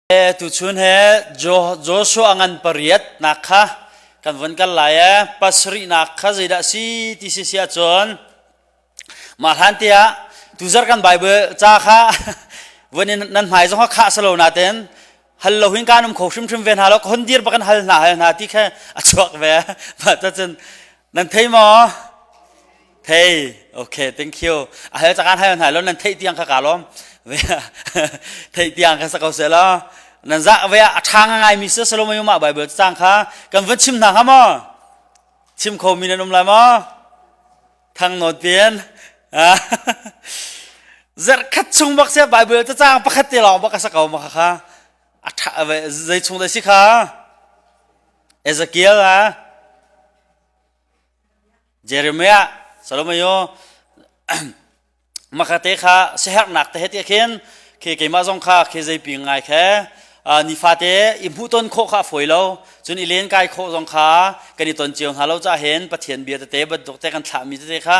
Tuchun he Joshua ngan pariat nak kha kan vun kal lai e pasarihnak kha zeidah si ti si si ahcun mah hlan te ah tuzar kan Bible ca kha vun in nan hmai zong kha khah salo naten hal lo hin kan um kho hrimhrim ve hna lo ka hon dir bak in hal hna hal hna ti kha a chuak ve mah cun nan thei maw Thei. Okay, thank you. A hal cakan hal hna lo nan theih tiang kha ka lawm. Theih tiang kha sa ko se la. Nan za ve a tha ngai mi se salo mai ma Bible cang kha kan van chim hna ha maw? Chim kho mi nan um lai maw? Thang not pian. Zer khat chung bak se Bible ta cang pakhat te lawng bak ka sa ko ma kha kha. A tha zei chung dai si kha? Ezekiel ha. Jeremiah Salomayo makate kha siherhnak te he ti khin khi keimah zong kha khi zeipi ngai khe nifate i hmuhton khawh kha a fawi lo cun i len kai khawh zong kha kan i ton cio hna lo ca hin Pathian bia tete bantuk te kan thlahmi tete kha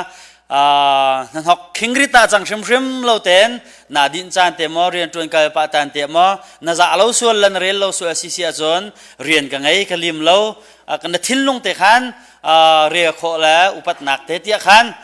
hnahnok khingrit ah cang hrimhrim lo ten na din caan te maw rian ṭuan kal pah tan te maw na za lo sual la na rel lo sual si si ahcun rian ka ngei ka lim lo na thinlung te khan rel khawh le upatnak te tiah khan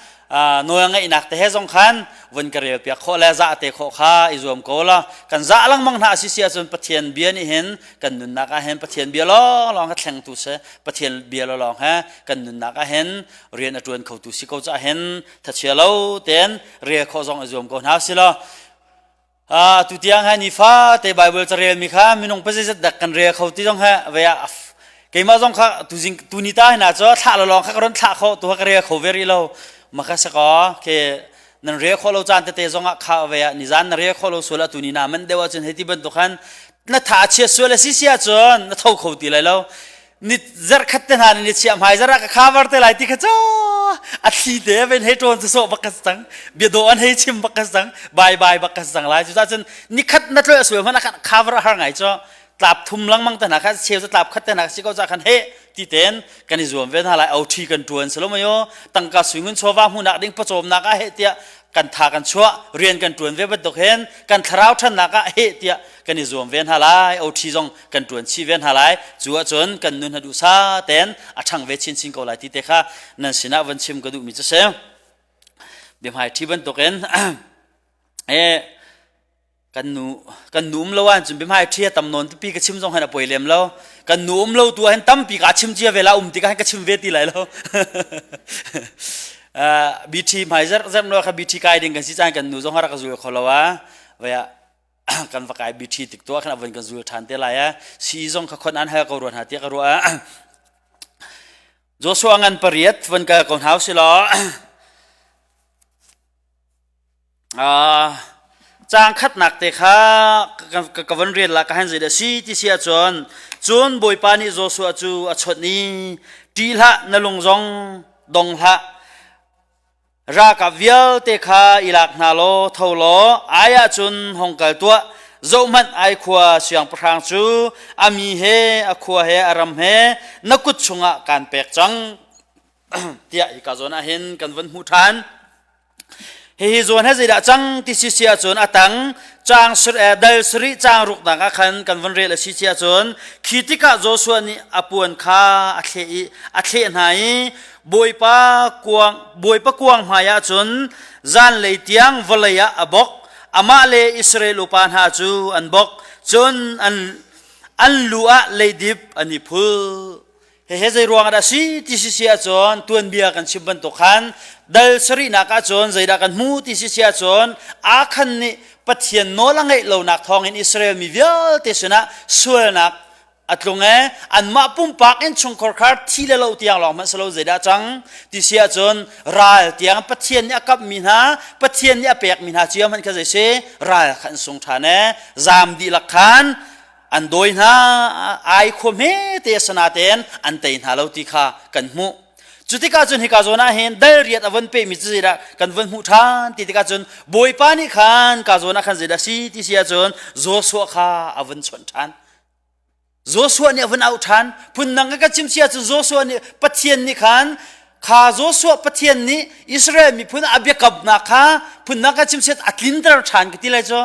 nawl ngeihnak te he zong khan vun ka rel piak khawh le zah te khawh kha i zuam ko la kan zah lengmang hna si si ahcun Pathian bia nih hin kan nunnak ah hin Pathian bia lawng lawng kha thlengtu si Pathian bia lawng he kan nunnak ah hin rian a ṭuan khotu si ko caah hin thachia lo ten rel khawh zong i zuam ko hna si law Tu tiang he nifa te Bible carel mi kha minung pazeizat dak kan rel kho ti zong he ve ah keimah zong kha tu zing tu ni ta hina cu thlah lo lawng kha ka ron thlah kho tu ka rel kho ve rih lo maka sa ko ke nan rel kho lo caan tete zong ah kha ve ah nizan na rel kho lo sual tu ni na man deuh ahcun hei ti bantuk khan na tha chia sual si si ahcun na tho kho ti lai lo ni zarkhat te hna ni chia hmai zara ka cover te lai ti kha cho a thli te ven hei ṭawn so bak ka cang bia do an hei chim bak ka cang bye bye bak ka cang lai cu cun ni khat na tloi sual hmanh khan cover har ngai cho tlap thum langmang te hna kha cheu tlap khat te hna si ko cha khan he ti ten kan i zuam ve hna lai au thi kan tuan salomayo tangka suingun chawva hmunak ding pawcawmnak ah he tiah kan tha kan chuah rian kan tuan ve bantuk hen kan thlarau ṭhannak ah he tiah kan i zuam ve hna lai OT zong kan ṭuan chih ve hna lai cu ahcun kan nun ha duhsa ten a ṭhang ve chinchin ko lai ti te kha nan sinah van chim ka duhmi cu si biahmai ṭhi bantukin e kan nu kan nu um lo ah cun biahmai ṭhi a tam nawn pipi ka chim zong han a poi lem lo kan nu um lo tu ah hin tampi ka chim cia ve la um tikah ka chim ve ti lai lo BT hmai zer zer no kha BT kai ding kan si caan kan nu zong har ka zul kho lo a vaya kan va kai BT tik to khan avon kan zul than te lai a si zong kha khon an hal ko ruan ha ti ka ruah Joshua ngan pariat van ka ko hau si law Caang khatnak te kha ka van rel la ka han zei dah si ti si ahcun cun Bawipa nih Joshua cu a chawnh i ṭih hlah na lung zong dong hlah ralkap vialte kha i lak hna law tho law ai ah cun hong kal tuah zohhmanh ai khua siangpahrang cu a mi he a khua he a ram he na kut chungah kaan pek cang tiah hika zawn ah hin kan van hmuh ṭhan. Hihi zawn he zeidah cang ti si si ahcun a tang caang dal sarih caang ruknak ah khan kan van rel a si si ahcun khi tikah Joshua nih a puan kha a thleh i a thleh hna i Bawipa kuang Bawipa kuang hmai ah cun zanlei tiang vawlei ah a bok amah le Israel upa hna cu an bok cun an an lu ah leidip an i phul Hehe zei ruang ah dah si ti si si ahcun tuanbia kan chim bantuk khan dal sarihnak ahcun zeidah kan hmu ti si si ahcun Akhan nih Pathian nawl a ngeih lonak thawngin Israel mi vialte sinah sualnak a tlung e anmah pumpak in chungkhar khar thi le lo tiang lawng hmanh silo zeidah cang ti si ahcun ral tiang Pathian nih a kapmi hna Pathian nih a pekmi hna cio hmanh kha zei si ral kha an sung ṭhan e zaam dihlak khan an dawi hna ai khua hmete sanaten an tei hna lo ti kha kan hmuh cu tikah cun hika zawn ah hin dal riat a von pehmi cu zeidah kan von hmuh ṭhan ti tikah cun bawipa nih khan ka zawn ah khan zeidah si ti si ahcun Joshua kha a von chawnh ṭhan Joshua nih a von auh ṭhan phundang ka chim si ahcun Joshua nih Pathian nih khan kha Joshua Pathian nih Israel miphun a biakamnak kha phundang ka chim si a tlinter ṭhan ka ti lai cu.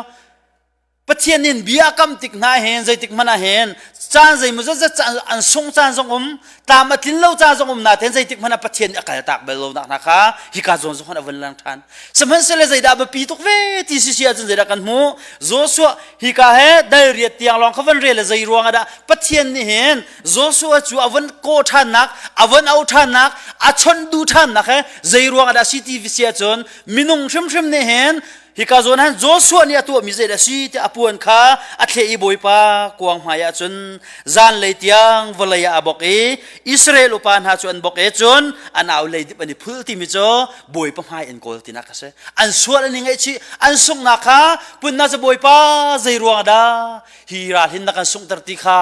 Pathian in bia kam tik hna hin zeitik hmanh ah hin caan zeimaw zat zat an sung caan zong um tlam a tlin lo caan zong um nain zeitik hmanh ah Pathian nih a kal tak bal lo nak hna kha hika zawn zong a vun lang ṭhan. Sihmanhsehlaw zeidah biapi tuk ve ti si si ahcun zeidah kan hmuh Joshua hika he dal riat tiang lawng kha van rel le zei ruang ah dah Pathian nih hin Joshua cu a von kawh ṭhannak a von auh ṭhannak a chawnh duh ṭhannak he zei ruang ah dah si ti si ahcun minung hrimhrim nih hin Hika zawn han Joshua nih a tuahmi zeidah a si tiah a puan kha a thleh i Bawipa kuang hmaiah cun zanlei tiang vawlei ah a bok i Israel upa hna cu an bok i cun an au leidip an i phul timi cu Bawipa hmai an kawl tinak a si. An sual an i ngaihchih, an sunghnak kha punna cu Bawipa zei ruang dah hi ral hin na kan sunghter ti kha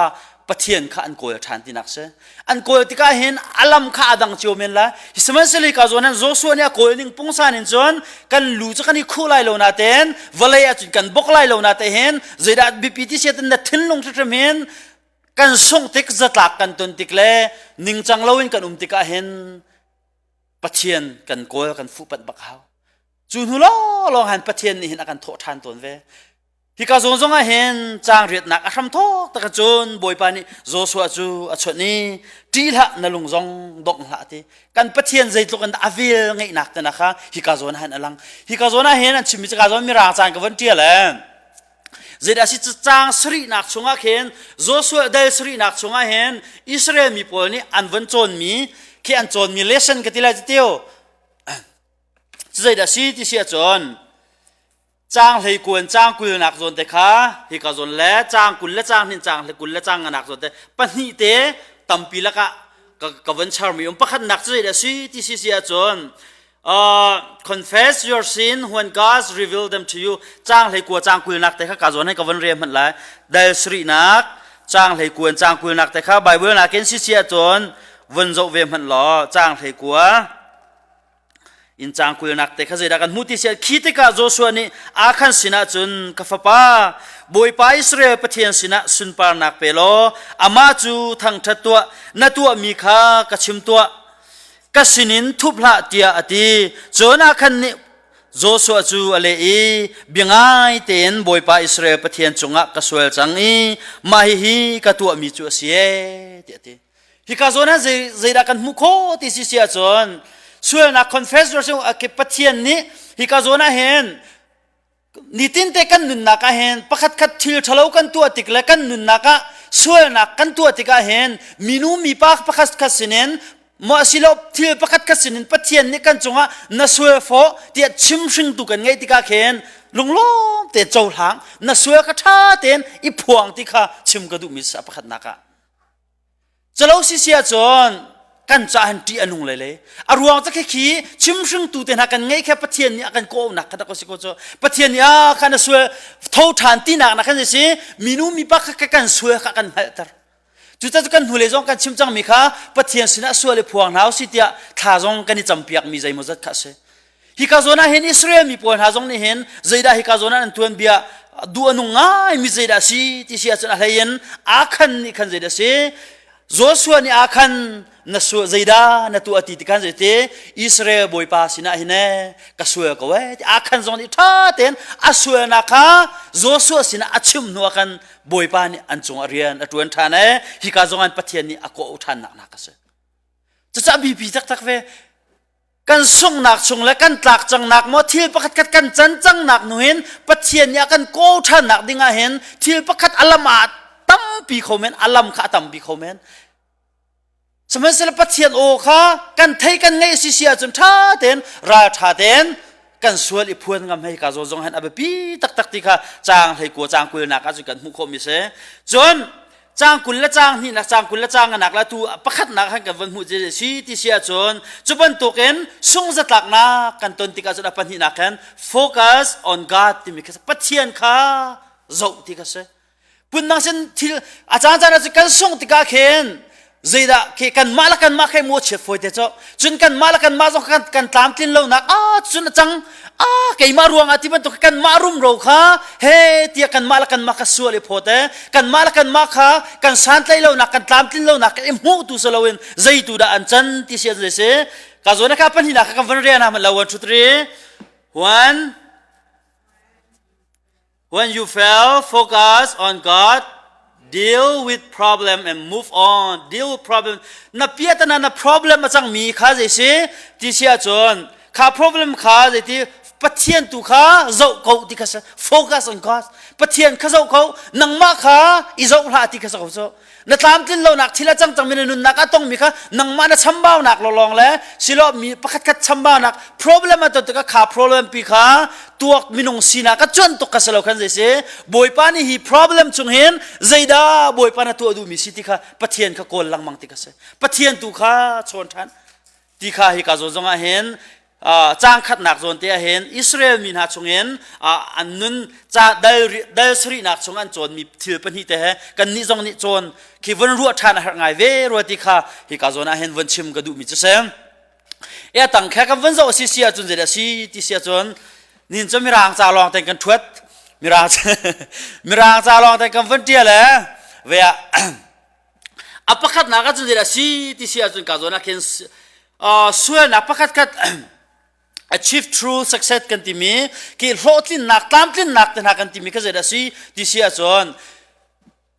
Pathian kha an kawl ṭhan tinak si. An kawl tikah hin a lam kha a dang cio men lai. Sihmanhsehlaw ka zawn han Joshua nih a kawl ning pungsan in cun kan lu cu kan i khuh lai lo natein vawlei ah cun kan bok lai lo nate hin zeidah biapi ti siatin na thinlung hrimhrim hin kan sungh tik zatlak kan ton tik le ningcang loin kan um tikah hin Pathian kan kawl kan fuhpanh bak hau. Cu hnu lawnglawng han Pathian nih hin a kan thawh ṭhan tawn ve. Hika zawn zong ah hin caang riatnak a hram thawk tak cun Bawipa nih Joshua cu a chawnh i ṭih hlah na lung zong dongh hlah ti. Kan Pathian zeitluk in a vel ngeihnak te na kha hika zawn ah hin a lang. Hika zawn ah hin an chimmi cu ka zawn mirang caan ka von ṭial ee. Zeidah si caang sarihnak chungah khin Joshua dal sarihnak chungah hin Israel mi pawl nih an von cawnmi khi an cawnmi lesson ka ti lai tio. Zeidah si ti si ahcun Caang hleikuan caang kulnak zawn te kha hika zawn le caang 20 le caang hnin caang 20 le caang nganak zawn te pahnih te tampi lakah ka, ka von charmi um pakhatnak cu zeidah si ti si si ahcun uh, confess your sin when God reveal them to you caang hleikua caang kulnak te kha ka zawn hei ka von re hmanh lai dal sarihnak caang hleikuan caang kulnak te kha Bible nakin si si ahcun von zoh ve hmanh law caang hleikua Inn caang kulnak te kha zeidah kan hmuh ti si khi tikah Joshua nih Akhan sinah cun ka fapa Bawipa Israel Pathian sinah sunparnak pe law amah cu thangṭhat tuah na tuahmi kha ka chim tuah ka sinin thup hlah tiah a ti cun Akhan nih Joshua cu a leh i bia ngai tein Bawipa Israel Pathian cungah ka sual cang i mah hihi ka tuahmi cu a si ee tiah a ti. Hika zawn ah zei zeidah kan hmuh khawh ti si si ahcun sualnak confess Pathian nih hika zawn ah hin nitinte kan nunnak ah hin pakhat khat thil ṭhalo kan tuah tik le kan nunnak ah sualnak kan tuah tikah hin minu mipa pakhat khat sinin maw asilo thil pakhat khat sinin Pathian nih kan cungah na sual fawh tiah chimhringtu kan ngeih tikah khin lunglawm te cohlang na sual kha ṭha tein i phuang ti kha chim ka duhmi sa pakhatnak ah Calo si si ahcun kan caah hin ṭih a nung lele. A ruang cu khi chimhringtu te hna kan ngeih kha Pathian nih a kan kawhnak kha dak si ko cu. Pathian nih a khan a sual tho ṭhan tinak na khan si minu mipa kha kan sual kha kan hngalhter. Cucaah kan hnulei zong kan chim cangmi kha Pathian sinah sual i phuang hna usih tiah thla zong kan i campiak mi zeimawzat kha a si. Hika zawn ah hin Israel mi pawl hna zong nih hin zeidah hika zawn ah an tuanbia duh a nung ngaimi zeidah a si ti si ahcun a hlei in Akhan nih khan zeidah a si Joshua nih Akhan na sual zeidah na tuah ti ti khan zeiti Israel bawipa sinah hin ee ka sual ko ee ti Akhan zong nih ṭha tein a sualnak kha Joshua sinah a chim hnu ah khan bawipa nih an cungah rian a ṭuan ṭhan ee hika zong an Pathian nih a kawh ṭhannak nak a si cucaah biapi taktak ve Kan sunghnak chung le kan tlak cangnak maw thil pakhat khat kan can cangnak nu hin Pathian nih a kan kaw ṭhannak ding ah hin thil pakhat a lam ah tampi kho men a lam kha a tampi kho men sihmanhsehlaw Pathian aw kha kan thei kan ngaih si si ahcun ṭha tein ral ṭha tein kan sual i phuan ngam hei ka zaw zong hen a biapi taktak ti kha caang 19 caang 20 nak ah cun kan hmuh khawhmi si cun Caang 20 le caang hnihnak caang 20 le caang nganak le tu pakhatnak han kan von hmuh si ti si ahcun cu bantukin sungzatlaknak kan ton tikah cun a pahnihnak khan focus on God timi kha Pathian kha zoh ti kha si phundang sin thil a caan caan ah kan sungh tikah khin zeidah khi kanmah le kanmah khe mu chiat fawi te cu cun kanmah le kanmah zong kan kan tlamtlin lonak ah cun a cang ah keimah ruangah ti bantuk kanmah rumro kha he tiah kanmah le kanmah kha sual i phawt e kanmah le kanmah kha kan santlaih lonak kan tlamtlin lonak i hmuh tu si loin zeitu dah an can ti si an si ka zawn kha pahnihnak kha kan van rian ha man lo 1 2 3 1. When you fail, focus on God, deal with problem and move on. Deal with problem. Na piatana na problem a cangmi kha zei si ti si ahcun kha problem kha zeiti Pathian tu kha zoh ko ti kha si. Focus on God. Pathian kha zoh ko. Nangmah kha i zoh hlah ti kha si ko cu. Na tlamtlin lonak thil a cang cangmi na nunnak a tongmi kha nangmah na chambaunak lawlawng le silo mi pakhat khat chambaunak problem a ton tikah kha problem pi kha tuak minung sinak a cuan tuk kha si lo khan zei si Bawipa nih hi problem chung hin zeidah Bawipa na tuah duhmi si ti kha Pathian kha kawl lengmang ti kha si Pathian tu kha chawn ṭhan ti kha hi ka zawn zongah hin caang khatnak zawn te ah hin Israel mi hna chungin an nun ca dal dal sarihnak chung an cawnmi thil pahnih te he kannih zong nih cawn khi vun ruah ṭhan a herh ngai ve rua ti kha hi ka zawn ah hin vun chim ka duhmi cu si. E tang khe kan vun zoh si si ahcun zeidah si ti si ahcun nin cu mirang ca lawng ten kan ṭhuat mirang mirang ca lawng ten kan vun ṭial e ve ah A pakhatnak ahcun zeidah a si ti si ahcun ka zawn ah khin sualnak pakhat khat achieve true success kan timi ki hlawhtlinnak tlamtlinnak te hna kan timi kha zeidah a si ti si ahcun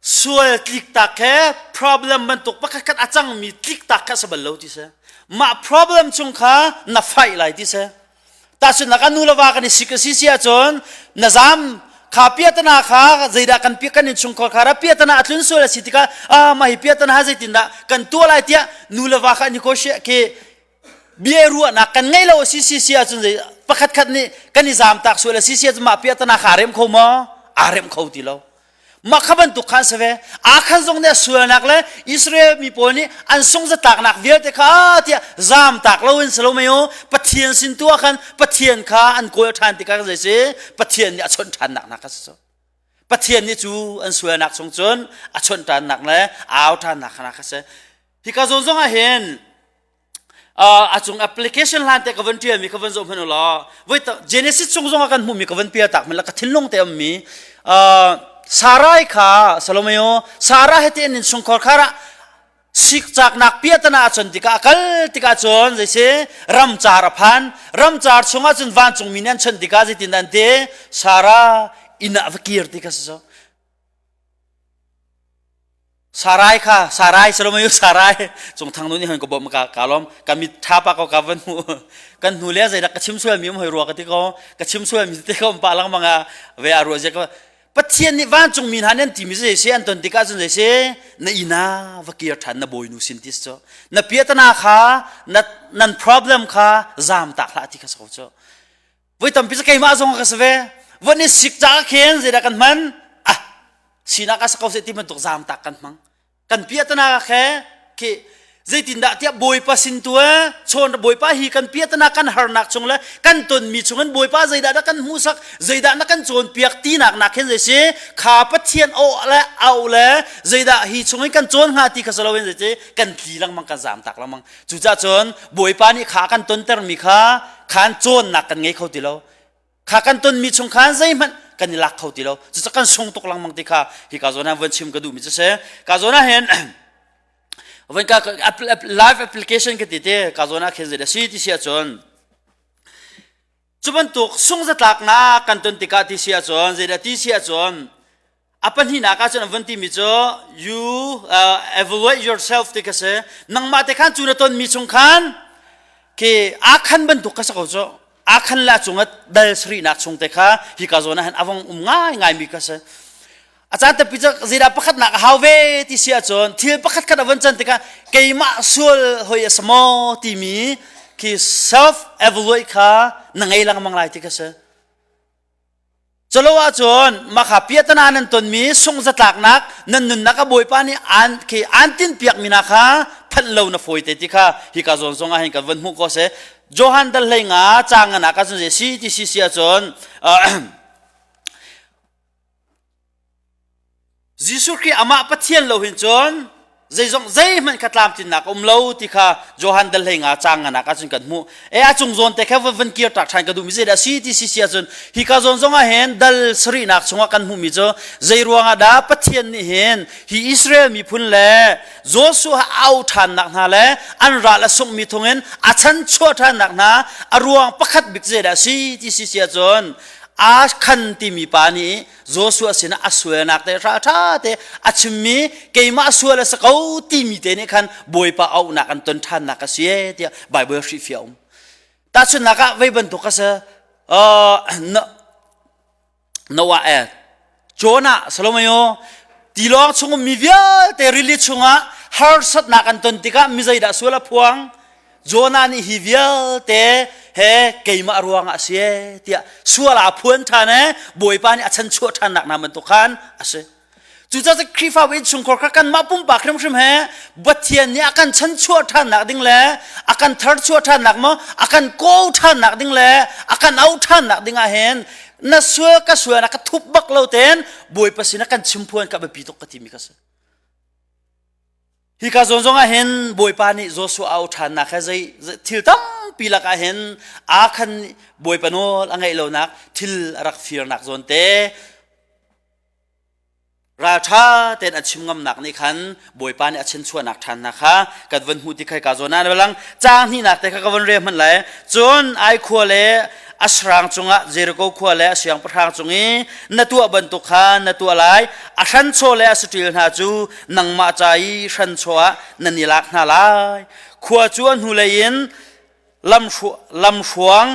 sual tliktak he problem bantuk pakhat khat a cangmi tliktak kha a si bal lo ti si mah problem chung kha na fight lai ti si Tahchunhnak ah nu le va kan i sik a si si ahcun na zam kha piahtana kha zeidah kan pi kan innchungkhar kha ra piahtana a tlun sual a si tikah ah mah hi piahtana ha zeitindah kan tuah lai tiah nu le va kha an i negotiate khi bia ruahnak kan ngei lo a si si si ahcun zei pakhat khat nih kan i zam tak sual a si si ahcun mah piahtana kha aa rem kho maw aa rem kho ti lo Mah kha bantuk khan si ve. Akhan zong nih a sualnak le Israel mi pawl nih an sungzatlaknak vialte kha tiah zamtak loin si lo mei u Pathian sin tu ah khan Pathian kha an kawl ṭhan tikah zei si Pathian nih a chawnh ṭhannak hna kha si cu. Pathian nih cu an sualnak chung cun a chawnh ṭhannak le a au ṭhannak hna kha si. Hika zawn zong ah hin a cung application hlan te ka van tial mi ka van zoh hmanh law voi Genesis chung zong ah kan hmuh mi ka van pial tak men la ka thinlung te am mi Sarai kha Salomeo Sarah he te in chungkhar khara sikcaknak piatana a chon tikah a kal tikah cun zeisi ramcar a phan ramcar chungah cun vancung mi nih an chon tikah zeitin an ti Sarah inn ah va kir ti kha si so Sarai kha Sarai Solomon Sarai cung thang nu nih hon ka bawm ka ka lom ka mit tha pa ko ka van hmu kan hnu le zeidak ka chim sual mi um hoi rua ka ti ko ka chim sual mi te ko pa lang manga ve a ruah je ka Pathian nih vancung mi hna nan ti mi zei se an ton tikah cun zei se na ina va kir than na bawinu sin tis cu na piatana kha na nan problem kha zam tak hlah ti kha so cu Voi tampi cu keimah zong ka si ve. Von i sik caah khin zeidah kan hman? Ah, sinak a si ko seh ti bantuk zaam tak kan hmang. Kan piahtana khe khi zeitindah tiah Bawipa sin tu eh chawn Bawipa hi kan piahtana kan harnak chung le kan tonmi chungin Bawipa zeidah dah kan hmuhsak zeidah na kan cawnpiak tinak nak khin zei si kha Pathian aw le au le zeidah hi chungin kan cawn hnga ti kha si loin zei kan tli lengmang kan zaam tak lengmang cucaah cun Bawipa nih kha kan tontermi kha khan cawnnak kan ngei kho ti lo kha kan tonmi chung khan zeihmanh kan i lak kho ti lo cucu kan sung tuk lengmang ti kha hi ka zawn ah von chim ka duhmi cu si ka zawn ah hin von ka live application ka ti te ka zawn ah khin zei si ti si ahcun cu bantuk sungzatlaknak kan ton tikah ti si ahcun zeidah ti si ahcun a pahnihnak ah cun an von timi cu you evaluate yourself ti kha si nangmah te khan cu na tonmi chung khan khi aa khan bantuk kha si ko cu aa khan la cungah dal sarihnak chung te kha hi ka zawn ah hin a vong um ngai ngaimi kha si a caan tampi cu zeidah pakhatnak a hau ve ti si ahcun thil pakhat khat a von can tikah keimah sual hoi a si maw timi khi self evaluate kha na ngei lengmang lai ti kha si Culo ahcun makha piahtana nan tonmi sungzatlaknak nan nunnak a Bawipa nih an khi an tinpiakmi hna kha phanh lo na fawi te ti kha hika zawn zong ah hin kan van hmuh ko seh. Johan dal hlei nga caang ngan ah ka cun si ti si si ahcun Jesuh Khrih amah Pathian lo hin cun zeizong zeihmanh kha tlamtlinnak a um lo ti kha Johan dal hlei nga caang nganak ahcun kan hmuh. E a cung zawn te kha van kir tak ṭhan ka duhmi zeidah si ti si si ahcun hika zawn zong ah hin dal sarihnak chungah kan hmuhmi cu zei ruangah dah Pathian nih hin hi Israel miphun le Joshua au ṭhannak hna le an ral a sunghmi thungin a chanchuah ṭhannak hna a ruang pakhat bik zeidah si ti si si ahcun. Akhan timi pa nih Joshua sinah a sualnak te ṭha te a chimmi keimah sual a si ko timi te nih khan Bawipa auhnak an ton ṭhannak a si e tiah Bible hrihfiah a um. Tahchunhnak ah vei bantuk a si. Noah e Jonah Salomayo tilawng chung ummi vialte rili chungah harsatnak an ton tikah mi zeidah sual a phuang Jonah nih hi vialte he keimah ruangah a si e tiah sual aa phuan ṭhan e Bawipa nih a chanchuah ṭhannak hna bantuk khan a si. Cucaah Khrihfabu innchungkhar kha kanmah pumpak hrimhrim he Pathian nih a kan chanchuah ṭhannak ding le a kan tharchuah ṭhannak maw a kan kaw ṭhannak ding le a kan auh ṭhannak ding ah hin na sual ka sual na ka thup bak lo ten Bawipa sin ah kan chimphuan ka biapi tuk ka timi ka si. Hika zawn zong ah hin Bawipa nih Joshua au ṭhannak he zei thil tampi lakah hin aa khan Bawipa nawl a ngaih lonak thil a rak firnak zawn te Ralṭha tein a chim ngamnak nih khan Bawipa nih a chinchuahnak ṭhan hna kha kan van hmuh ti khai ka zawn ah lang caang hnihnak te kha ka van rel hmanh lai. Cun Ai khua le a sarang cungah Jericho khua le a siangpahrang cung i na tuah bantuk kha na tuah lai. A hranchaw le a saṭil hna cu nangmah ca i hranchaw ah nan i lak hna lai. Khua cu a hnulei in lamhruang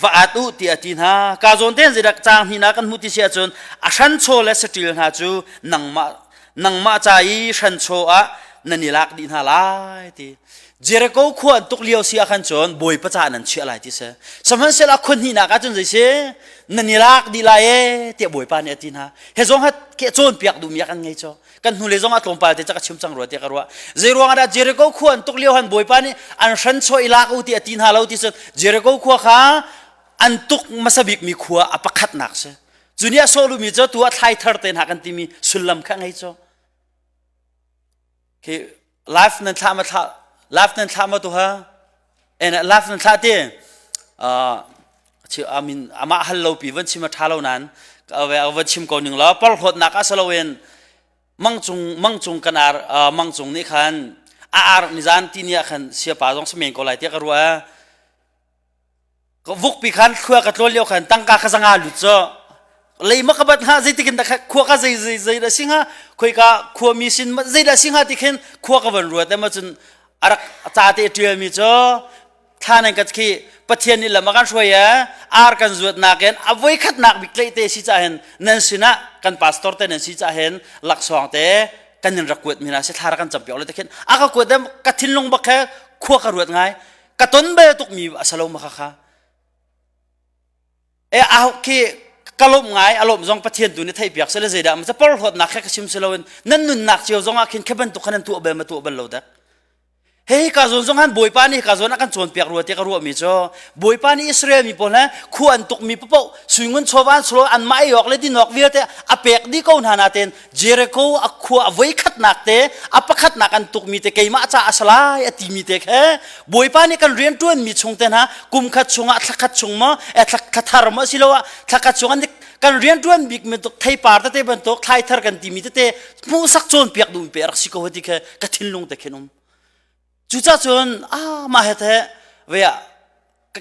va at u tiah a ti hna. Ka zawn tein zeidah caang hnihnak kan hmuh ti si ahcun a hranchaw le saṭil hna cu nangmah nangmah ca i hranchaw ah nan i lak dih hna lai ti. Jericho khua an tuk lio si ah khan cun Bawipa ca nan chiah lai ti si. Sihmanhsehlaw khua hnihnak ahcun zei si nan i lak dih lai ee tiah Bawipa nih a ti hna. He zong ha ke cawnpiak duhmi ah kan ngei cu. Kan hnulei zong ah tlawmpal te ca ka chim cang rua tiah ka ruah. Zei ruang ah dah Jericho khua an tuk lio han Bawipa nih an hranchaw i lak u ti a ti hna lo ti cun Jericho khua kha an tuk hmasa bikmi khua a pakhatnak si. Cu nih a sawh lumi cu tu ah thlai thar te hna kan timi sullam kha ngei cu. Khi life nan thlah ma thlah life nan thlah ma tu ha en life nan thlah ti amin amah hal lo pi van chim a tha lo nan va chim ko ning la porhlawtnak ah saloin mangcung mangcung kan ar mangcung nih khan a ar nizan ti ni ah khan siapa zong samen ko lai tiah ka ruah ka vukpi khan khua ka tlawl lio khan tangka ka zanga lut cho leima ka bat hnga zeitikin dah khua ka zei zei zei dah si hnga khoika khuami sin zei dah si hnga ti khin khua ka van ruat ema cun arak ca te ṭial mi cu thla nan ka khi Pathian nih lam a kan hruai e ar kan zuat nakin a voi khatnak bik tleih te si ca hin nan sinah kan pastor te nan si ca hin laksawng te kan in rak kuat mi hna si thla rak kan campiak le te khin a ka kuat ka thinlung bak he khua ka ruat ngai ka ton bel tuk mi a salo ma kha kha e a khi ka lawm ngai a lawm zong Pathian tu nih theihpiak sele zeidah ma porhlawtnak kha ka chim si loin nan nunnak cio zong ah khin khe bantuk khan nan tuah bel ma tuah bal lo dak Hei ka zawn zong han Bawipa nih ka zawn a kan cawnpiak rua tiah ka ruahmi cu Bawipa nih Israel mi pawl he khua an tukmi paoh suingun chawva an solo an mah ei awk le din awk vialte a pek dih ko hna nain Jericho a khua a voikhatnak te a pakhatnak an tukmi te keimah ca a salai a timi te khe Bawipa nih kan rian ṭuanmi chung te hna kum khat chungah thla khat chung maw thla thar maw asiloah thla khat chung an kan rian ṭuan bik bantuk theipar tete bantuk thlai thar kan timi tete hmuhsak cawnpiak duhmi pe rak si ko ti khe ka thinlung te khin um cucah cun ah mah he the ve ah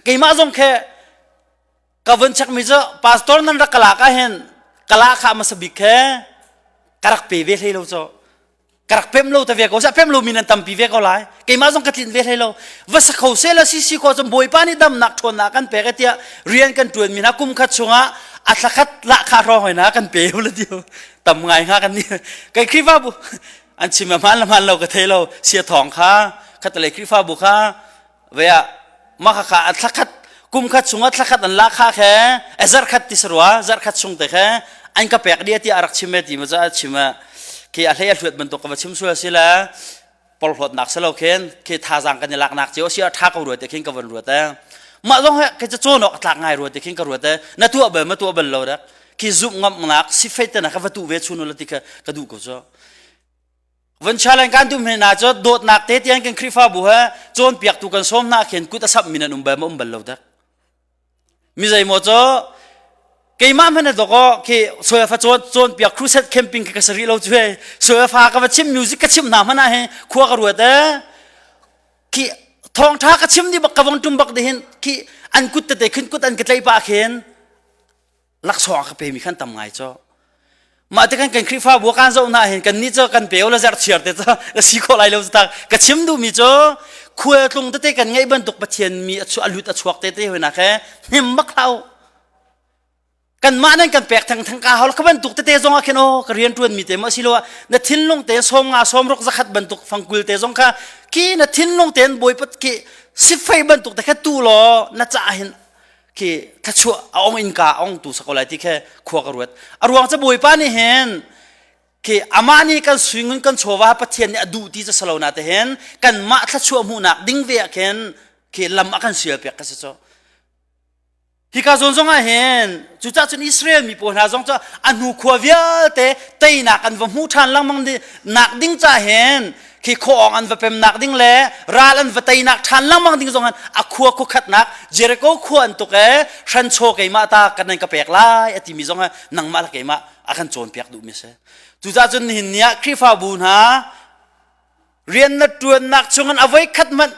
keimah zong khe ka vun check mi cu pastor nan rak kala ka hin kala kha hmasa bik khe ka rak pe ve hlei lo cu ka rak pem lo ta ve ko sa pem lo mi nan tampi ve ko lai keimah zong ka tlin ve hlei lo va sa kho se la si si ko cun bawipa nih damnak ṭhawnnak kan pek tiah rian kan ṭuan mi hna kum khat chungah a thla khat lah kha hrawng hoi na kan pe la tiu tam ngai hnga kan ni kai Khrihfabu an chim a hmaan la hmaan lo ka thei lo sia thawng kha khatalei Khrihfabu kha ve ah mah kha kha a thla khat kum khat chungah thla khat an la kha khe a zarh khat ti sarua zarh khat chung te khe an ka pek dia tiah a rak chim e ti ma ca a chim khi a hlei a hluat bantuk ka va chim sual si la porhlawtnak si lo khin khi thazaang kan i laknak cio si a tha ko rua te khin ka van ruat e mah zong he khi cawn awk tlak ngai rua te khin ka ruat e na tuah bal ma tuah bal lo dak khi zumh ngamnak si fei te na ka va tu ve chun la ti kha ka duh ko cu Van challenge kan tum hna cu dawtnak te tiang kan Khrihfabu he cawnpiaktu kan sawm hna khin kut a sap mi nan um bal ma um bal lo dak. Mi zei maw cu keimah hmanh doko khi soya fa cawn cawnpiak crusade camping ka sari lo cu he soya fa ka va chim music ka chim hna hmanh ah he khua ka ruat e khi thawngtha ka chim ni bak ka vong tum bak de hin khi an kut tete khin kut an ka tlei pa khin. Laksawng a ka pemi khan tam ngai cu. Mah te kan kan Khrihfabu kan zoh hna hin kan nih cu kan pe la zerh chiar te cu ka si khawh lai lo tak ka chim duhmi cu khualtlung tete kan ngeih bantuk Pathian mi a lut a chuak te te hoi nak he hnim bak hlah u. Kanmah nan kan pek theng theng ka hau ka bantuk tete zong ah khin aw ka rian tuan mi te maw silo na thinlung te som nga som rok zakhat bantuk fangkul te zong kha ki na thinlung ten bawipa ki sifei bantuk te kha tu law na ca hin khi thlachuah a ong in ka ong tu sako lai ti khe khua ka ruat a ruang ca bawipa nih hin khi amah nih kan suingun kan chawva Pathian nih a duh ti ca salo na te hin kan mah thlachuah hmuhnak ding ve ah khin khi lam a kan sial piak ka si cu Hika zawn zong ah hin cucah cun Israel mi pawl hna zong cu a hnu khua vialte teinak an va hmu ṭhan lengmang nak ding ca hin khi khuaawng an va pemnak ding le ral an va teinak ṭhan lengmang ding zong a khua khuakhatnak Jericho khua an tuk e hranchaw keimah ta kan nan ka pek lai a timi zong nangmah le keimah a kan cawnpiak duhmi a si. Cucaah cun nihin ni ah Khrihfabu hna rian na ṭuannak chungin a voi khat hmanh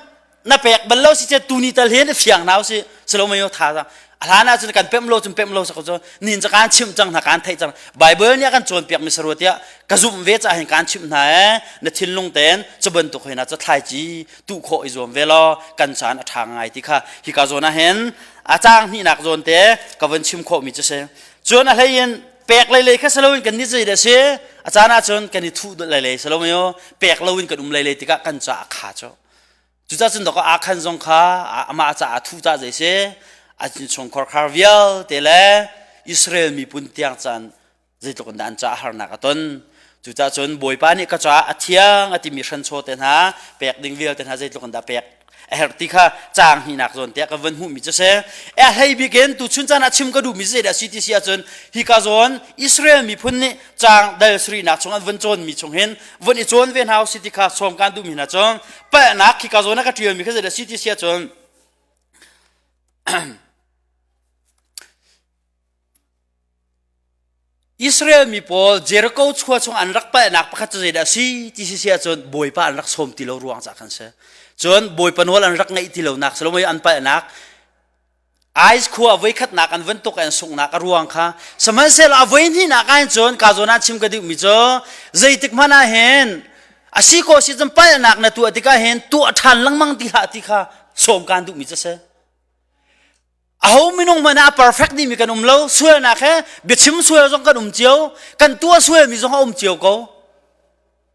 na pek bal lo si ce tuni tal hin fiang hna si silo mai tha za a hlan ah cun kan pem lo cun pem lo sa ko cu nin ca kan chimh cang hna kan theih cang bible nih a kan cawnpiak mi sarua tiah ka zumh ve ca hin kan chimh hna e na thinlung ten cu bantuk hoi na cu thlaici tu khawh i zuam ve law kan caan a ṭha ngai ti kha hika zawn ah hin a caang hnihnak zawn te ka von chim khawh mi cu si cun a hlei in pek lei lei kha si loin kan ni zei dah si a caan ahcun kan i thuh lei lei si lo mei pek loin kan um lei lei tikah kan ca a kha cu cucaah cun dawk a khan zong kha amah ca a thuh ca zei si a chungkhar khar vialte le Israel miphun tiang caan zeitluk in dah an ca harnak a ton cucaah cun Bawipa nih ka caah a thiang a timi hranchaw te hna pek ding vialte hna zeitluk in dah pek a herh ti kha caang hnihnak zawn tiah ka van hmuhmi cu si a hlei bik in tuchun caan ah chim ka duhmi zeidah si ti si ahcun hika zawn Israel miphun nih caang dal sarihnak chung an van cawnmi chung hin von i cawn ve hna si ti kha sawm kan duhmi hna cu palhnak hika zawn ah ka ṭialmi kha zeidah si ti si ahcun Israel mi pawl Jericho chua chung an rak palhnak pakhat cu zeidah a si ti si si ahcun Bawipa an rak sawm ti lo ruang cah khan si. Cun Bawipa nawl an rak ngaih ti lonak si lo mei an palhnak Ais khua voikhatnak an van tuk an sunghnak a ruang kha sihmanhsehlaw a voi hnihnak ah cun ka zawn ah chim ka duhmi cu zeitik hmanh ah hin a si ko si cun palhnak na tuah tikah hin tuah ṭhan lengmang ti hlah ti kha sawm kaan duhmi cu si. Aho minung hmanh ah a perfect dihmi kan um lo. Sualnak he biachim sual zong kan um cio. Kan tuah sualmi zong a um cio ko.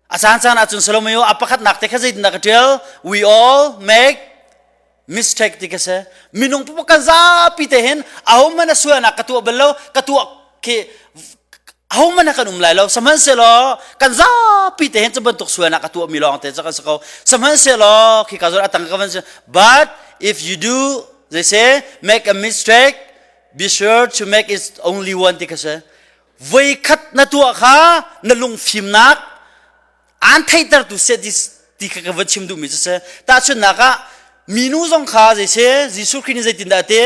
A caan caan ahcun Solomon a pakhatnak te kha zeitindah ka ṭial? We all make mistake ti ka si. Minung pupak kan zapi te hin aho hmanh a sualnak ka tuah bal lo, ka tuah khi aho hmanh kan um lai lo. Sihmanhsehlaw kan zapi te hin cu bantuk sualnak ka tuahmi lawng te cu kan si ko. Sihmanhsehlaw khi ka zawn a tang ka van si. But if you do They say, make a mistake, be sure to make it only one ti kha si. Voikhat na tuah kha na lungfimnak aan theihtertu seh ti, ti kha ka van chim duhmi cu si. Tahchunhnak ah, minu zong kha zei si, Jesuh Khrih nih zeitindah a ti?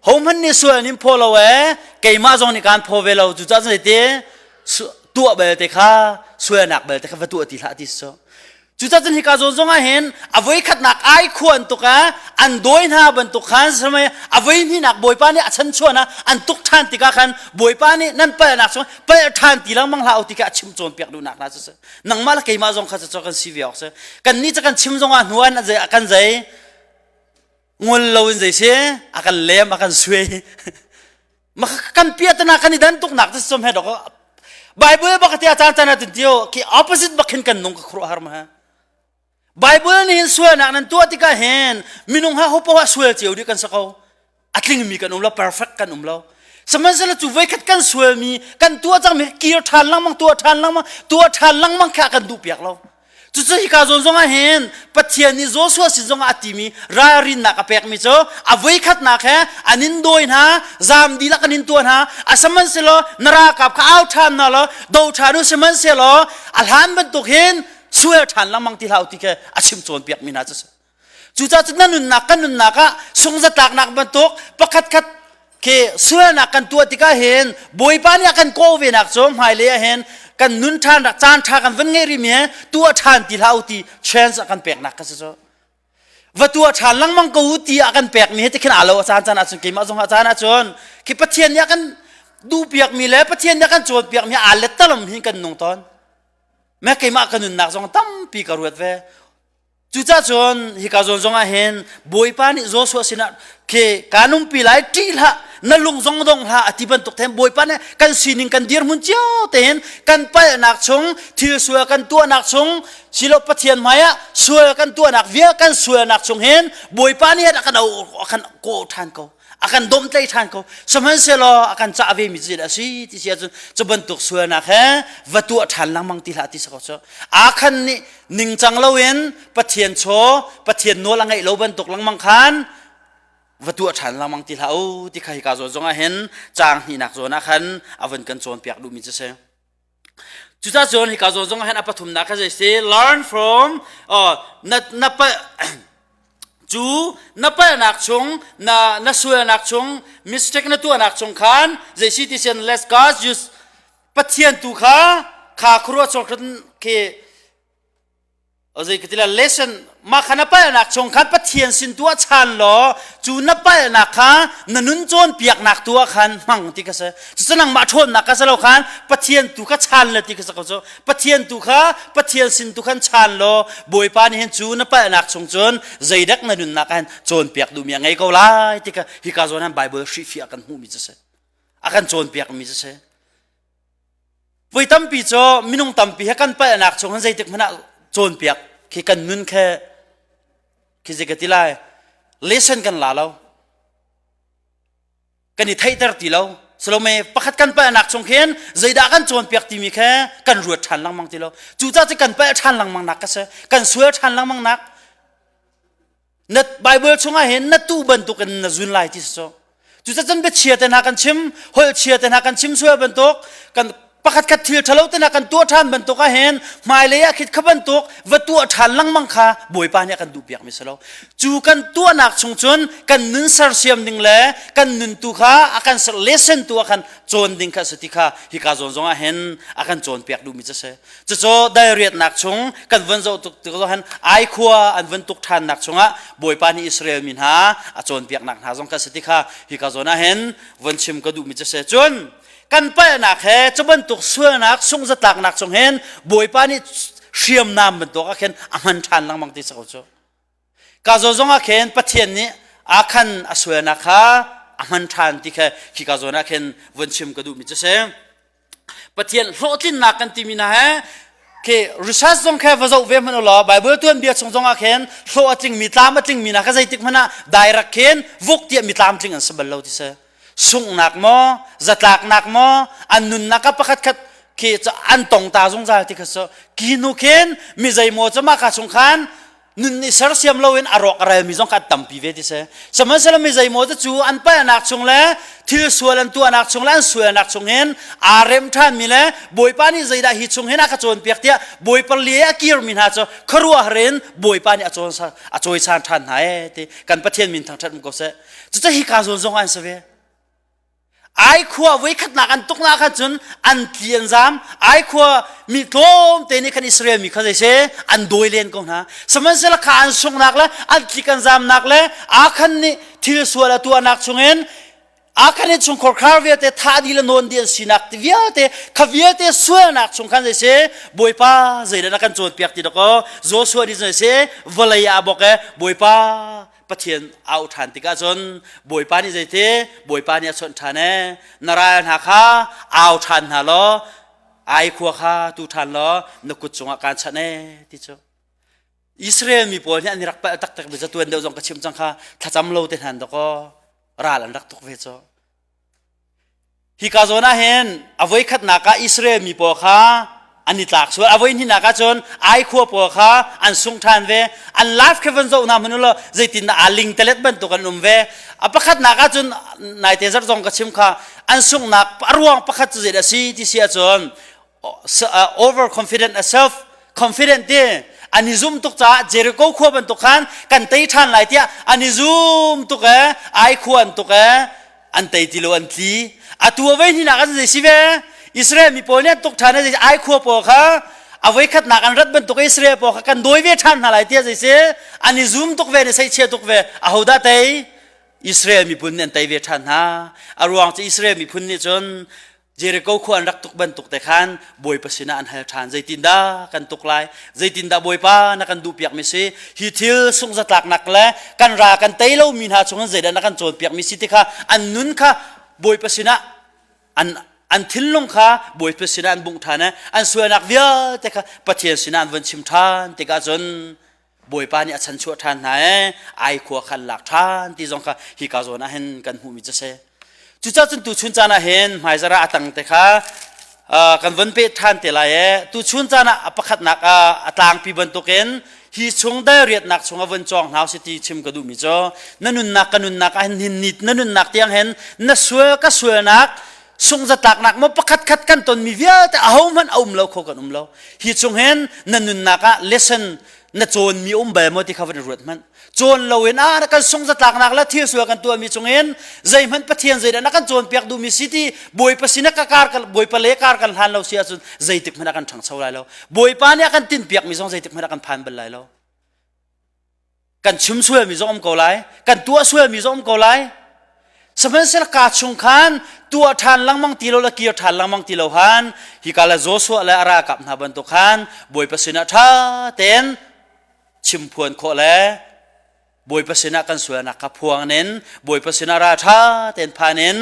Hohmanh nih sual nin phaw lo ee, keimah zong nih kaan phaw ve lo. Cucaah cun zeiti, tuah belte kha, sualnak belte kha va tuah ti hlah ti si cu. Cucaah cun hika zawn zong ah hin a voikhatnak ai khuan tuk ah an dawi hna bantuk khan samai a voi hnihnak Bawipa nih a chanchuan ah an tuk ṭhan tikah khan Bawipa nih nan palhnak chung palh ṭhan ti lengmang hlah u ti kha a chim cawnpiak duhnak hna cu si. Nangmah le keimah zong kha cu kan si ve awk si. Kannih cu kan chim zong ah hnu an a kan zei ngol lo in zei si a kan lem a kan suai. Kan piatana kan i dan tuknak cu som he dok Bible bak ti a caan caan ah tio ki opposite bak hin kan nung ka khuruah har ma Bible nih hin sualnak nan tuah tikah hin minung ha hopo ha sual cio dih kan sa ko a tlingmi kan um lo perfect kan um lo sihmanhsehlaw cu voikhat kan sualmi kan tuah cangmi kir ṭhan lengmang tuah ṭhan lengmang tuah ṭhan lengmang kha kan duh piak lo Cucu hika zawn zongah hin Pathian nih Joshua sin zongah a timi ralrinnak a pekmi cu a voikhatnak he an in dawi hna, zaam dihlak an in tuah hna, a sihmanhsehlaw na ralkap kha au ṭhan hna law do ṭhan u sihmanhsehlaw a hlan bantuk hin sual ṭhan lengmang ti hlah u ti khi a chim cawnpiakmi hna cu a si. Cucaah cun na nunnak kan nunnak ah sungzatlaknak bantuk pakhatkhat khi sualnak kan tuah tikah hin Bawipa nih a kan kawh ve nak cu hmailei ah hin kan nun ṭhan caan ṭha kan van ngeih rihmi he tuah ṭhan ti hlah u ti chance a kan peknak kha si cu va tuah ṭhan lengmang ko u ti a kan pekmi he ti khin aa lo a caan caan ahcun keimah zong a caan ahcun khi Pathian nih a kan. Duhpiakmi le Pathian nih a kan cawnpiakmi aa lettalam hin kan nung tawn. Me keimah ka nunnak zong tampi ka ruat ve. Cucaah cun hika zawn zong ah hin Bawipa nih Joshua sinah khi kaa numpi lai ṭih hlah na lung zong dong hlah a ti bantuk then Bawipa nih kan sining kan dirhmun cio tein kan palhnak chung thil sual kan tuahnak chung silo Pathian hmaiah sual kan tuahnak vial kan sualnak chung hin Bawipa nih a kan a kan kaw ṭhan ko a kan domhtlaih ṭhan ko sihmanhsehlaw a kan cah ve mi cu a si ti si ahcun cu bantuk sualnak he va tuah ṭhan lengmang ti hlah ti si ko cu Akhan nih ningcang loin Pathian chaw Pathian nawl a ngeih lo bantuk lengmang khan va tuah ṭhan lengmang ti hlah u ti kha hika zawn zong ah hin caang hnihnak zawn ah khan a vun kan cawnpiak duhmi cu si. Cucaah cun hika zawn zong ah hin a pathumnak kha zei si learn from oh, na na cu na palhnak chung na na sualnak chung mistake na tuahnak chung khan zei si ti sian let's God use Pathian tu kha kha khuaruah chung khan khi zei ka ti la lesson mah kha na palhnak chung khan Pathian sin tu ah chan law cu na palhnak kha na nun cawnpiaknak tu ah khan hmang ti ka si cucu nangmah ṭhawnnak ka si lo khan Pathian tu kha chan le ti ka si ko cu Pathian tu kha Pathian sin tu khan chan law Bawipa nih hin cu na palhnak chung cun zeidek na nunnak ah hin cawnpiak duhmi a ngei ko lai ti kha hika zawn han Bible hrihfiah kan hmuhmi cu si a kan cawnpiakmi cu si voi tampi cu minung tampi he kan palhnak chung hin zeitik hmanh ah cawnpiak khi kan nun khe khi zei ka ti lai lesson kan la lo kan i theihter ti lo Salome pakhat kan palhnak chung khin zeidah kan cawnpiak timi khe kan ruat ṭhan lengmang ti lo cucaah cu kan palh ṭhan lengmang nak ka si kan sual ṭhan lengmang nak na Bible chungah hin na tu bantukin na zun lai ti si cu cucaah cun biachia te hna kan chim holh chia te hna kan chim sual bantuk kan pakhat khat thil ṭhalo te hna kan tuah ṭhan bantuk ah hin hmailei ah khit kha bantuk va tuah ṭhan lengmang kha Bawipa nih a kan duhpiak mi si lo cu kan tuahnak chung cun kan nun sersiam ding le kan nun tu kha a kan ser lesson tu ah khan cawn ding kha a si ti kha hika zawn zong ah hin a kan cawnpiak duhmi cu si cucu dairiatnak chung kan von zoh tuk tik hin ai khua an von tuk ṭhannak chungah Bawipa nih Israel mi hna a cawnpiaknak hna zong kha si ti kha hika zawn ah hin von chim ka duhmi cu si cun kan palhnak he cu bantuk sualnak sungzatlaknak chung hin Bawipa nih hriamnam bantuk ah khin a hman ṭhan lengmang ti si ko cu ka zaw zong ah khin Pathian nih akhan a sualnak kha a hman ṭhan ti kha khi ka zawn ah khin vun chim ka duhmi cu si Pathian hlawhtlinnak kan timi hna he khi research zong khe va zoh ve hmanh ulaw Bible tuanbia chung zong ah khin hlawh a tlingmi tlam a tlingmi hna kha zeitik hmanh ah direct khin vuk tiah mi tlamtling an si bal lo ti si sunghnak maw zatlaknak maw an nunnak ah pakhat khat khi an tong ta zungzal ti kha so ki hnu khin mi zeimaw cu mah ka chung khan nun i sersiam loin a rawk a relmi zong kha an tampi ve ti si sihmanhsehlaw mi zeimaw te cu an palhnak chung le thil sual an tuahnak chung le an sualnak chung hin aa rem ṭhanmi le Bawipa nih zeidah hi chung hin a ka cawnpiak tiah Bawipa li a kirmi hna cu khuaruahhar in Bawipa nih a cawn a cawisan ṭhan hna ee ti kan Pathian min thangṭhat um ko seh Cucu hika zawn zong an si ve. Ai khua voikhatnak an tuknak khan cun an tli an zam. Ai khua mi tlawm te nih khan Israel mi kha zei se an dawi len ko hna. Sihmanhsehlaw kha an sunghnak le an tlik an zamnak le Akhan nih thil sual a tuahnak chungin Akhan in chungkhar khar vialte thah dih le nawn dih an sinak ti vialte kha vialte sualnak chung khan zei se Bawipa zeidah na kan cawnpiak ti dakaw Joshua nih zei se vawlei ah bawk e Bawipa Pathian au ṭhan tikah cun Bawipa nih zeiti Bawipa nih a chawnh ṭhan ee na ral hna kha au ṭhan hna law ai khua kha tu ṭhan law na kut cungah kaan chanh ee ti cu Israel mi pawl nih an i rak palh taktak mi tuan deuh zong ka chim cang kha thlacam lo te hnan dakaw ral an rak tuk ve cu Hika zawn ah hin a voikhatnak ah Israel mi pawl kha an i tlak sual. A voihnihnak ah cun Ai khua pawl kha an sung ṭhan ve. An life kha van zoh hna hmanh ulaw zeitindah aa lingtelet bantuk an um ve. A pakhatnak ah cun naite zarh zong ka chim kha an sunghnak a ruang pakhat cu zeidah a si ti si ahcun overconfident a self confident ti an i zum tuk caah Jericho khua bantuk khan kan tei ṭhan lai tiah an i zum tuk ee ai khua an tuk ee an tei ti lo an tli atu a voi hnih an zei si ve Israel mi pawl nih an tuk ṭhan zei ai khua pawl kha a voi khatnak an rat bantuk Israel pawl kha kan dawi ve ṭhan hna lai tiah zei si an i zum tuk ve ne seichia tuk ve ahodah tei? Israel miphun nih an tei ve ṭhan hna. A ruang cu Israel miphun nih cun Jericho khua an rak tuk bantuk te khan Bawipa sinah an hal ṭhan. Zeitindah kan tuk lai? Zeitindah Bawipa na kan duhpiakmi si? Hi thil sungzatlaknak le kan ra kan tei lomi hna chungin zeidah na kan cawnpiakmi si ti kha an nun kha Bawipa sinah an an thinlung kha Bawipa sinah an bungh ṭhan i an sualnak vialte kha Pathian sinah an vun chim ṭhan tikah cun Bawipa nih a chanchuah ṭhan hna i ai khua kha an lak ṭhan ti zong kha hika zawn ah hin kan hmuhmi cu a si. Cucaah cun tuchun caan ah hin hmaizarh ah a tang te kha kan von peh ṭhan te lai i tuchun caan ah a pakhatnak ah a tlangpi bantukin hi chung dalriatnak chung a von cawng hna si ti chim ka duhmi cu na nunnak ka nunnak ah hin ni na nunnak tiang hin na sual ka sualnak sungzatlaknak maw pakhat khat kan tonmi vialte ahohmanh a um lo kho kan um lo. Hi chung hin na nunnak ah lesson na cawnmi um bal maw ti kha van i ruat hmanh. Cawn loin ah kan sungzatlaknak le thil sual kan tuahmi chungin zeihmanh Pathian zeidah na kan cawnpiak duhmi si ti Bawipa sin ah ka kar Bawipa le kar kan hlan lo si ahcun zeitik hmanh ah kan ṭhangcho lai lo. Bawipa nih a kan tinhpiakmi zong zeitik hmanh ah kan phan bal lai lo. Kan chim sualmi zong um ko lai, kan tuah sualmi zong um ko lai. Sihmanhsehlaw ka chung khan tuah ṭhan lengmang ti lo le kir ṭhan lengmang ti lo han hika le Joshua le a ralkap hna bantuk khan Bawipa sinah ṭha tein chimphuan khawh le Bawipa sinah kan sualnak kha phuang in Bawipa sinah ral ṭha tein phan in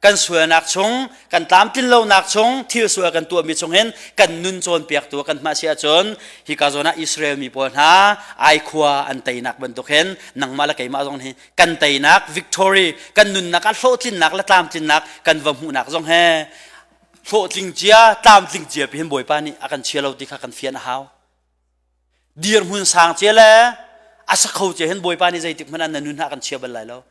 kan sualnak chung kan tlamtlin lonak chung thil sual kan tuahmi chung hin kan nun cawnpiaktu kan hmah si ahcun hika zawn ah Israel mi pawl hna ai khua an teinak bantuk hin nangmah le keimah zong hi kan teinak victory kan nunnak ah hlawhtlinnak le tlamtlinnak kan va hmuhnak zong he hlawhtling cia tlamtling cia pi hin Bawipa nih a kan chia lo ti kha kan fian a hau. Dirhmun sang cia le a sa kho cia hin Bawipa nih zeitik hmanh ah na nun ha kan chia bal lai lo.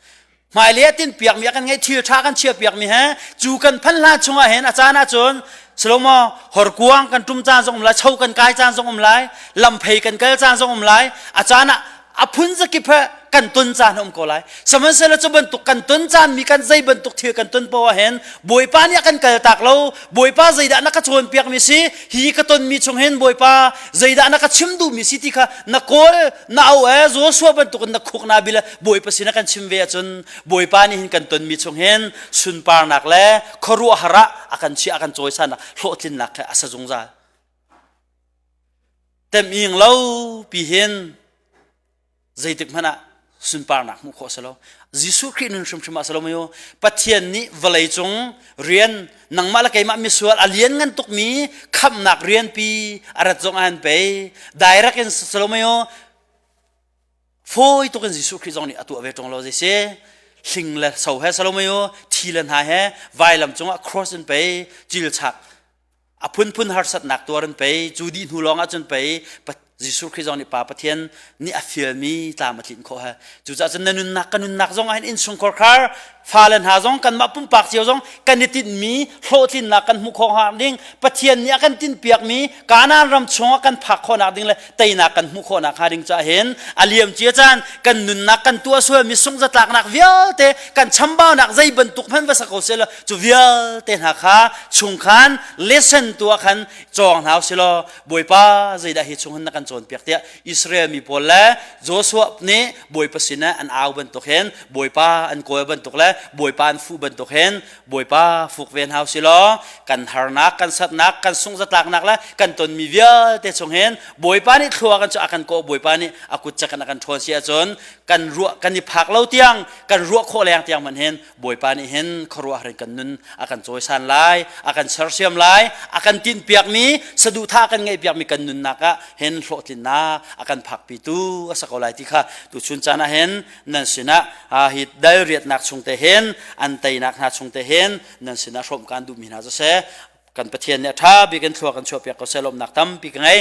Hmailei ah tinpiakmi a kan ngeih thil ṭha kan chiahpiakmi he cu kan phanh hlan chungah hin a caan ahcun Salomo horkuang kan ṭum caan zong um lai, cho kan kai caan zong um lai, lamphei kan kal caan zong um lai, a caan ah a phun zakip he kan ton caan um ko lai. Sihmanhsehlaw cu bantuk kan ton caan mi kan zei bantuk thil kan ton poah hin Bawipa nih a kan kal tak lo. Bawipa zeidah na ka cawnpiak mi si? Hi ka ton mi chung hin Bawipa zeidah na ka chim duh mi si ti kha na kawl na au e Joshua bantuk in na khuk na bil Bawipa sin a kan chim ve ahcun Bawipa nih hin kan ton mi chung hin sunparnak le khuaruahhar ah a kan chiah a kan cawisan hlawhtlinnak kha a sa zungzal. Teming lo pi hin zeitik hmanh ah sunparnak hmuh khawh a si lo. Jesuh Khrih nun hrimhrim ah si lo maw Pathian nih vawlei cung rian nangmah le keimah misual a lian ngan tukmi khamhnak rianpi a rat zong ah an pei direct in si lo maw fawi tuk in Jesuh Khrih zong nih a tuah ve ṭung lo zei si hling le so he si lo maw thi le hna he vailam cungah cross in pei cilchak a phunphun harsatnak tuar in pei cu dih hnu lawng ahcun pei Jesuh Khrih zong nih Pa Pathian nih a fialmi tlam a tlinh khawh he. Cucaah cun na nunnak ka nunnak zong ahhin innchungkhar khar fale hna zong kanmah pumpak cio zong kan i tinhmi hlawhtlinnak kan hmuh khawh hnga ding Pathian nih a kan tinhpiakmi Kanaan ram chungah kan phak khawhnak ding le teinak kan hmuh khawhnak hnga ding caah hin a liam cia caan kan nunnak kan tuah sualmi sungzatlaknak vialte kan chambaunak zei bantuk hmanh va sa ko seh law cu vialte hna kha chungkhan lesson tu ah khan cawng hna usih law Bawipa zeidah hi chung hin na kan cawnpiak tiah Israel mi pawl le Joshua nih Bawipa sinah an au bantuk hin Bawipa an kawl bantuk le Bawipa an fuh bantuk hin Bawipa fuk ve hna usih law kan harnak kan satnak kan sungzatlaknak le kan tonmi vialte chung hin Bawipa nih thlua kan cu a kan kawh Bawipa nih a kut cak in a kan ṭhawn si ahcun kan ruah kan i phak lo tiang kan ruah khawh leng tiang man hin Bawipa nih hin khuaruahhar in kan nun a kan cawisan lai, a kan sersiam lai, a kan tinhpiakmi, saduhthah a kan ngeihpiakmi kan nunnak ah hin hlawhtlinnak a kan phakpitu a si ko lai ti kha tuchun caan ah hin nan sinah hi dal riatnak chung te hin an teinak hna chung te hin nan sinah hrawmh kaan duhmi hna cu seh kan Pathian nih a ṭha bik in thlua kan chuahpiak ko seh lawmhnak tampi ka ngei.